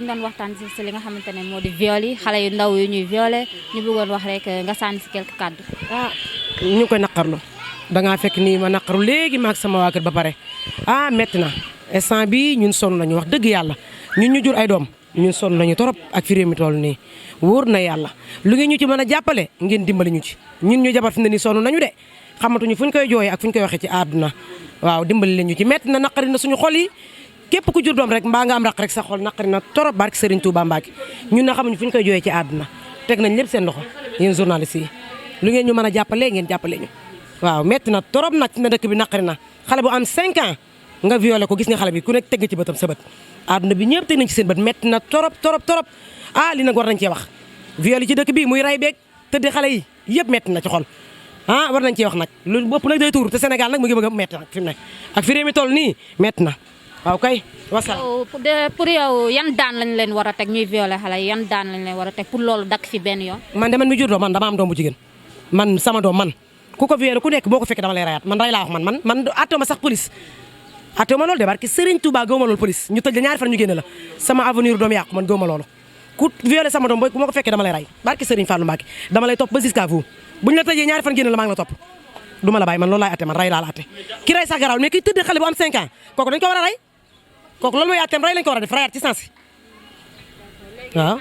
dañ doon waxtaan si li nga xamante ne moo di viol yi xale yu ndaw yu ñuy violé ñu bëggoon wax rek nga sànni si quelques kàddu. ñu ngi koy naqarlu dangaa fekk nii ma naqaru léegi maag sama waa kër ba pare metti na instant bi ñun sonn nañu wax dëgg yàlla ñun ñu jur ay doom ñun sonn nañu torop ak fi réew mi toll nii wóor na yàlla lu ngeen ñu ci mën a jàppale ngeen dimbali ñu ci ñun ñu jabar fi ne nii sonn nañu de xamatuñu fu ñu koy jooyee ak fu ñu koy waxee ci àdduna waaw dimbali leen ñu ci metti na naqari na suñu xol yi képp ku jur doom rek mbaa nga am raq rek sa xol naqari na torop barke Serigne Touba Mbacke ñun na xamuñu fu ñu koy jooyee ci àdduna teg nañ lépp seen loxo yéen journalistes yi lu ngeen ñu mën a jàppalee ngeen jàppale ñu waaw metti na torop nag na dëkk bi naqari na xale bu am 5 ans nga violé ko gis nga xale bi ku nekk teg nga ci bëtam sa bët àdduna bi ñëpp teg nañ ci seen bët metti na torop li nag war nañ cee wax viol yi ci dëkk bi muy ray beeg tëddi xale yi yëpp metti na ci xol war nañ cee wax nag lu bopp nag day tuur te Sénégal nag mu ngi bëgg a metti nag fi mu ne ak fi réew mi toll nii metti na waaw kay wasalaam. pour yow yan daan lañ leen war a teg ñuy violé xale yi yan daan lañ leen war a teg pour loolu dakk fi benn yoon. man de man mi jur doom man dama am doom bu jigéen man sama doom man ku ko violé ku nekk boo ko fekkee dama lay rayaat man ray laa wax man attoo ma sax police attoo ma loolu de barki Serigne Touba gëwuma loolu police ñu tëj la ñaari fan ñu génne la sama avenir doom yàqu man gëwuma loolu ku violé sama doom bu ma ko fekkee dama lay ray barki Serigne Fallou Mbacke dama lay topp ba jusqu'à vous bu ñu la tëjee ñaari fan génne la maa ngi la topp du ma la bàyyi man loolu laay atte man ray laa la atte ki ray sax garaaw mais ki tëdd xale bu am 5 ans kooku dañ ko war a ray kooku loolu mooy atteem ray lañ ko war a def rayaat ci sens waaw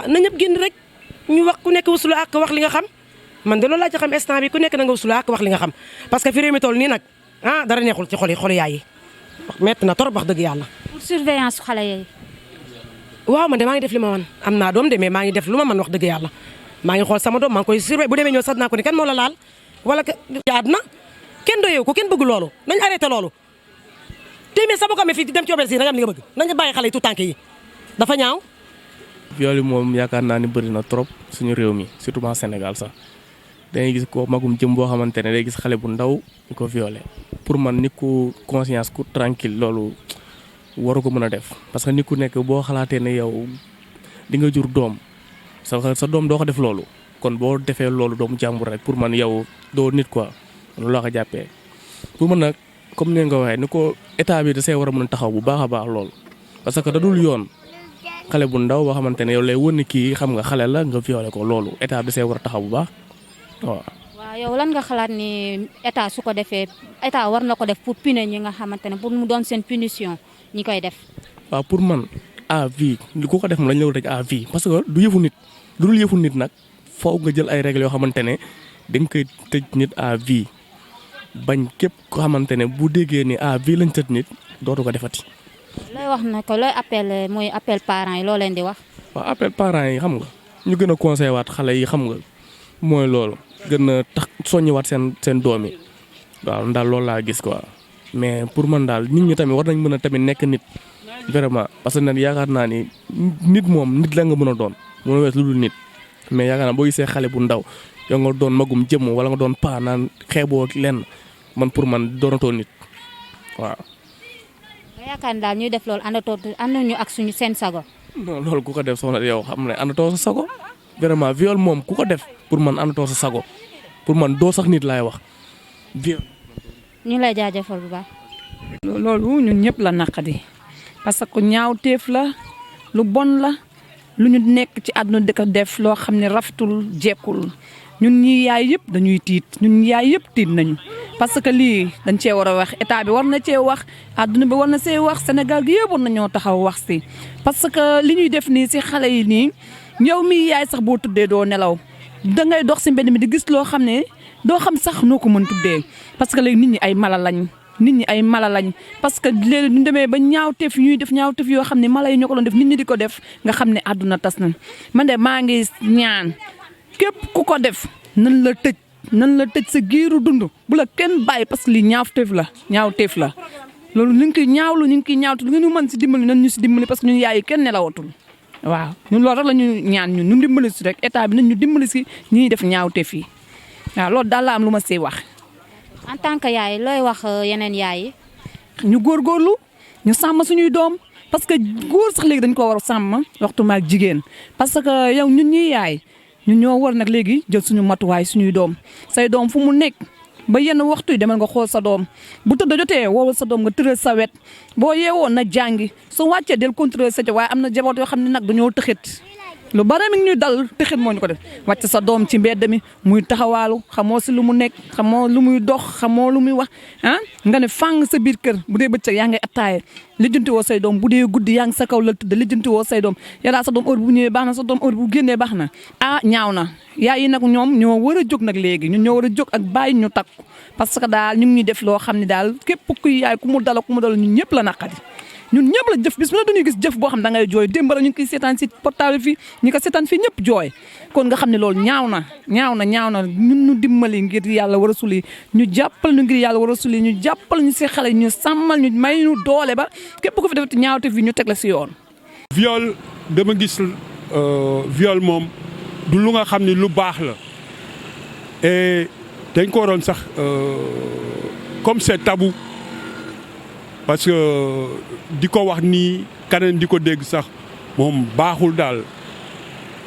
na ñëpp génn rek ñu wax ku nekk wasulu ak wax li nga xam man de loolu laa ci xam instant bi ku nekk na nga wasulu ak wax li nga xam parce que fi réew mi toll nii nag dara neexul ci xolu yaay yi metti na torop wax dëgg yàlla. pour surveillance xale yi. waaw man de maa ngi def li ma man am naa doom de mais maa ngi def lu ma man wax dëgg yàlla maa ngi xool sama doom maa ngi koy surveiller bu demee ñëw sax naa ko ni kan moo la laal wala jaad na kenn doyewu ko kenn bëgg loolu nañ arrêté loolu téeméer sa boo ko amee fii di dem ci obel si nga am li nga bëgg nañ bàyyi xale yi tout tànk yi dafa ñaaw. viol yi moom yaakaar naa ni bëri na trop suñu réew mi surtout en Sénégal sax dangay gis ko magum jëm boo xamante ne day gis xale bu ndaw ñu ko violé pour man nit ku conscience ku tranquille loolu waru ko mën a def parce que nit ku nekk boo xalaatee ne yow di nga jur doom sa doom doo ko def loolu kon boo defee loolu doomu jàmbur rek pour man yow doo nit quoi loolu laa ko jàppee pour man nag comme ni nga waxee ni ko état bi da see war a mën a taxaw bu baax a baax loolu parce que da dul yoon xale bu ndaw boo xamante ne yow lay wën ni kii xam nga xale la nga violé ko loolu état bi da see war a taxaw bu baax waaw. waaw yow lan nga xalaat ni état su ko defee état war na ko def pour punir ñi nga xamante ne pour mu doon seen punition ñi koy def. waaw pour man à vie ku ko def moom lañ la war a tëj à vie parce que du yëfu nit lu dul yëfu nit nag faaw nga jël ay règles yoo xamante ne dañ koy tëj nit à vie bañ képp ko xamante ne bu déggee ni à vie lañ tëj nit dootu ko defati. looy wax na ko looy appel mooy appel parents yi loo leen di wax. waaw appel parents yi xam nga ñu gën a conseillé waat xale yi xam nga mooy loolu gën a tax soññiwaat seen doom yi waaw daal loolu laa gis quoi mais pour man daal nit ñi tamit war nañ mën a tamit nekk nit vraiment parce que nag yaakaar naa ni nit moom nit la nga mën a doon mën a wees lu dul nit mais yaakaar naa boo gisee xale bu ndaw yow nga doon magum jëmm wala nga doon paa naan xeeboo lenn man pour man doonatoo nit waaw. yaakaar ni daal ñuy def loolu ànduñu ak suñu seen sago. non loolu ku ko def soxna yow xam ne àndatoo sa sago vraiment viol moom ku ko def pour man àndatoo sa sago pour man doo sax nit laay wax viol. ñu lay jaajëfal bu baax. loolu ñun ñëpp la naqadi parce que ñaawteef la lu bon la lu ñu nekk ci àdduna di ko def loo xam ne rafetul jekkul ñun ñi yaay yëpp dañuy tiit ñun yaay yëpp tiit nañu. parce que lii dañ cee war a wax état bi war na cee wax àdduna bi war na see wax Sénégal gi yëpp war nañoo taxaw wax si parce que li ñuy def nii si xale yi nii yow mi yaay sax boo tuddee doo nelaw dangay dox si mbedd mi di gis loo xam ne doo xam sax noo ko mën tuddee parce que léegi nit ñi ay mala lañ parce que léegi ñu demee ba ñaawteef ñuy def ñaawteef yoo xam ne mala yi ñoo ko doon def nit ñi di ko def nga xam ne àdduna tas na man de maa ngi ñaan képp ku ko def nan la tëj sa giiru dund bu la kenn bàyyi parce que lii ñaawteef la loolu ñu ngi koy ñaawtu lu ngeen mën si dimbali nan ñu si dimbali parce que ñun yaay yi kenn nelawatul waaw ñun loolu rek la ñu ñaan ñu dimbali si rek état bi nañ ñu dimbali si ñuy def ñaawteef yi waaw loolu daal la am lu ma see wax. en tant que yaay looy wax yeneen yaay yi. ñu góorgóorlu ñu sàmm suñuy doom parce que góor sax léegi dañ ko war a sàmm waxtu maag jigéen parce que yow ñun ñuy yaay ñun ñoo war nag léegi jël suñu matuwaay suñuy doom say doom fu mu nekk ba yenn waxtu yi demal nga xool sa doom bu tëdd jotee woowal sa doom nga tëral sa wet boo yeewoo na jàngi soo wàccee del contrôler sa waaye am na jaboot yoo xam ne nag dañoo tëxit lu bare mi ngi ñuy dal tëxit moo ñu ko def wàcc sa doom ci mbedd mi muy taxawaalu xamoo si lu mu nekk xamoo lu muy dox xamoo lu muy wax nga ne fàng sa biir kër bu dee bëccëg yaa ngay attaaye lijjanti woo say doom bu dee guddi yaa ngi sa kaw lal tëdd lijjanti woo say doom yàlla sa doom heure bu ñëwee baax na sa doom heure bu génnee baax na ñaaw na yaay yi nag ñoom ñoo war a jóg nag léegi ñun ñoo war a jóg ak bàyyi ñu takku parce que daal ñu ngi ñuy def loo xam ne daal képp kuy yaay ku mu dala ñun ñëpp la naqari ñun ñëpp la jëf bis bu la duñuy gis jëf boo xam da ngay jooy démb la ñu ngi koy seetaan si portable fii ñu ko seetaan fii ñëpp jooy kon nga xam ne loolu ñaaw na ñun ñu dimbali ngir yàlla war a suli ñu jàppal ñu ngir yàlla war a suli ñu jàppal ñu si xale ñu sàmmal ñu may ñu doole ba képp ku fi def ñaawte fi ñu teg la si yoon. viol dama gis viol moom du lu nga xam ne lu baax la et dañ ko waroon sax comme c'est tabou. parce que di ko wax nii kaneen di ko dégg sax moom baaxul daal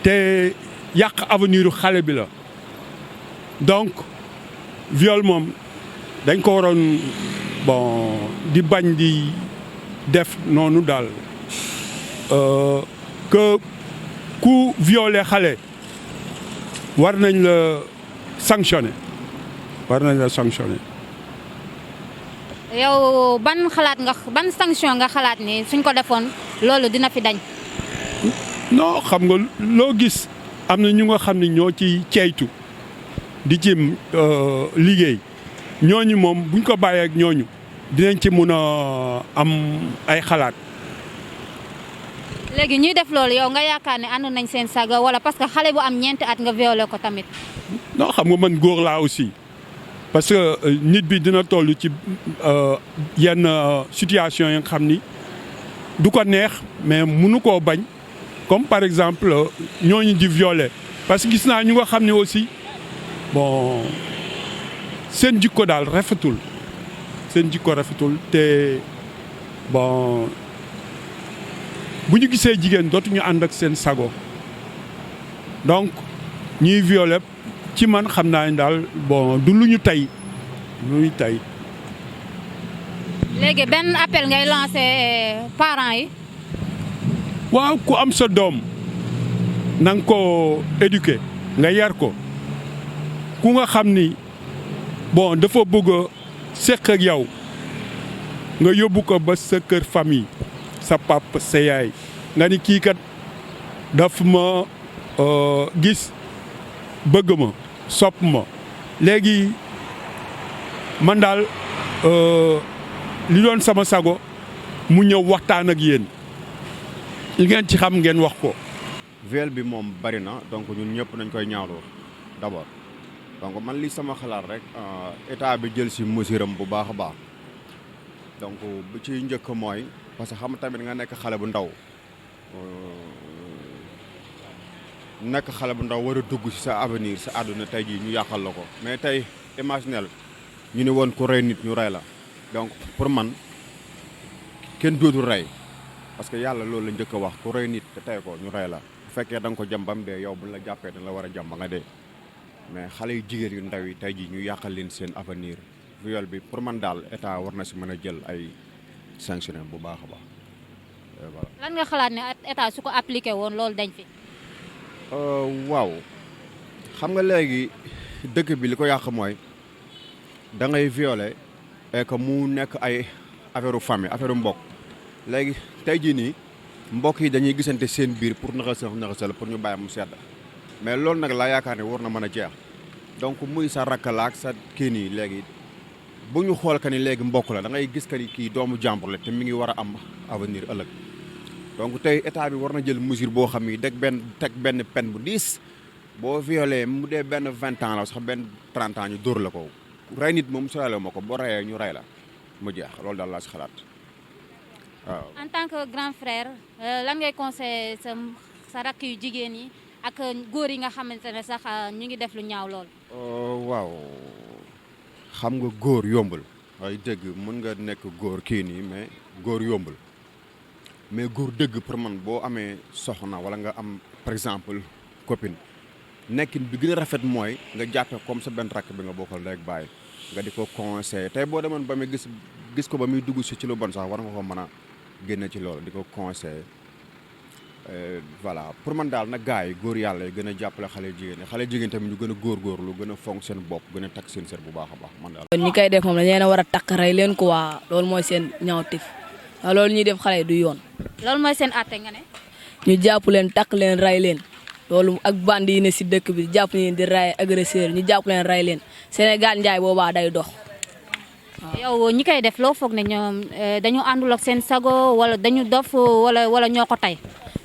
te yàq avenir xale bi la donc viol moom dañ ko waroon di bañ di def noonu daal que ku violé xale war nañ la sanctionner yow ban sanction nga xalaat ni suñ ko defoon loolu dina fi dañ. non xam nga loo gis am na ñu nga xam ne ñoo ci ceytu di ci liggéey ñooñu moom buñ ko bàyyee ak ñooñu dinañ ci mun a am ay xalaat. léegi ñuy def loolu yow nga yaakaar ne ànd nañ seen saga wala parce que xale bu am ñeenti at nga violé ko tamit. non xam nga man góor laa aussi. parce que nit bi dina toll ci yenn situation yi nga xam ni du ko neex mais mënu koo bañ comme par exemple ñooñu di violer parce que gis naa ñu nga xam ne aussi seen jikko daal rafetul te bu ñu gisee jigéen dootuñu ànd ak seen sago donc ñuy violer ci man xam naa ne daal du lu ñu tey léegi benn appel ngay lancer parents yi. waaw ku am sa doom na nga ko éduquer nga yar ko ku nga xam ni dafa bëgg a seq ak yow nga yóbbu ko ba sa kër famille sa papa sa yaay nga ni kii kat daf ma gis bëgg ma sopp ma léegi man daal li doon sama sago mu ñëw waxtaan ak yéen li ngeen ci xam ngeen wax ko. viol bi moom bari na donc ñun ñëpp nañ koy ñaawloo d'abord donc man li sama xalaat rek état bi jël si mesure am bu baax a baax donc bu ci njëkk mooy parce que xam tamit nga nekk xale bu ndaw war a dugg ci sa avenir sa àdduna tey jii ñu yàqal la ko mais tey imaginel ñu ne woon ku rey nit ñu rey la donc pour man kenn dootul rey parce que yàlla loolu la njëkk a wax ku rey nit te tey ko ñu rey la bu fekkee da nga ko jàmbam dee yow buñ la jàppee dañ la war a jàmba nga dee mais xale yu jigéen yu ndaw yi tey jii ñu yàqal leen seen avenir viol bi pour man daal état war na si mën a jël ay sanctionné bu baax a baax voilà. lan nga xalaat ne état su ko appliqué woon loolu dañ fi. waaw xam nga léegi dëkk bi li ko yàq mooy da ngay violer et que mu nekk ay affaire famille affaire mbokk léegi tey jii nii mbokk yi dañuy gisante seen biir pour naxasal pour ñu bàyyi mu sedd mais loolu nag laa yaakaar ne war na mën a jeex donc muy sa rakkalaak sa kii nii léegi bu ñu xool ka ni léegi mbokk la da ngay gis ka ni kii doomu jàmbur la te mi ngi war a am avenir ëllëg donc tey état bi war na jël mesure boo xam ni teg benn peine bu diis boo violé mu dee benn 20 ans la sax benn 30 ans ñu dóor la ko rey nit moom soriwul ma ko boo reyee ñu rey la mu jeex loolu daal laa si xalaat waaw. en tant que grand frère lan ngay conseillé sa rakk yu jigéen yi ak góor yi nga xamante ne sax ñu ngi def lu ñaaw lool. waaw xam nga góor yombul waaye dëgg mën nga nekk góor kii nii mais góor yombul mais góor dëgg pour man boo amee soxna wala nga am par exemple copine nekkin bi gën a rafet mooy nga jàppe comme sa benn rakk bi nga bokkal rek bàyyi nga di ko conseiller tey boo demoon ba muy gis ko ba muy dugg ci lu bon sax war nga ko mën a génne ci loolu di ko conseiller voilà pour man daal nag gars yi góor yàlla yi gën a jàppale xale jigéen tamit ñu gën a góorgóorlu gën a fonk seen bopp gën a takk seen sër bu baax a baax man daal. ñi koy def moom dañu leen a war a takk rey leen ko waa loolu mooy seen ñaawteef waaw loolu ñuy def xale yi du yoon. loolu mooy seen àtte nga ne. ñu jàpp leen takk leen rey leen loolu ak bandi yi ne si dëkk bi jàpp leen di rey agresseur ñu jàpp leen rey leen Sénégal njaay boobaa day dox. yow ñi koy def loo foog ne ñoom dañu àndul ak seen sago wala dañu dof wala ñoo ko tey.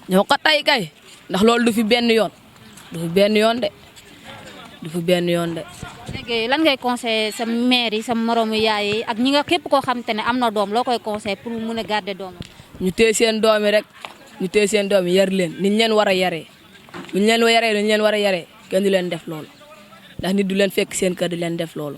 ñoo ko tey kay ndax loolu du fi benn yoon du fi benn yoon de du fi benn yoon de. léegi lan ngay conseillé sa mère yi sa moromu yaay yi ak ñi nga képp koo xam te ne am na doom loo koy conseillé pour mun a garder doomam. ñu téye seen doom yi rek ñu téye seen doom yi yar leen ni ñu leen war a yaree bu ñu leen yaree ni ñu leen war a yaree kenn du leen def loolu ndax nit du leen fekk seen kër di leen def loolu.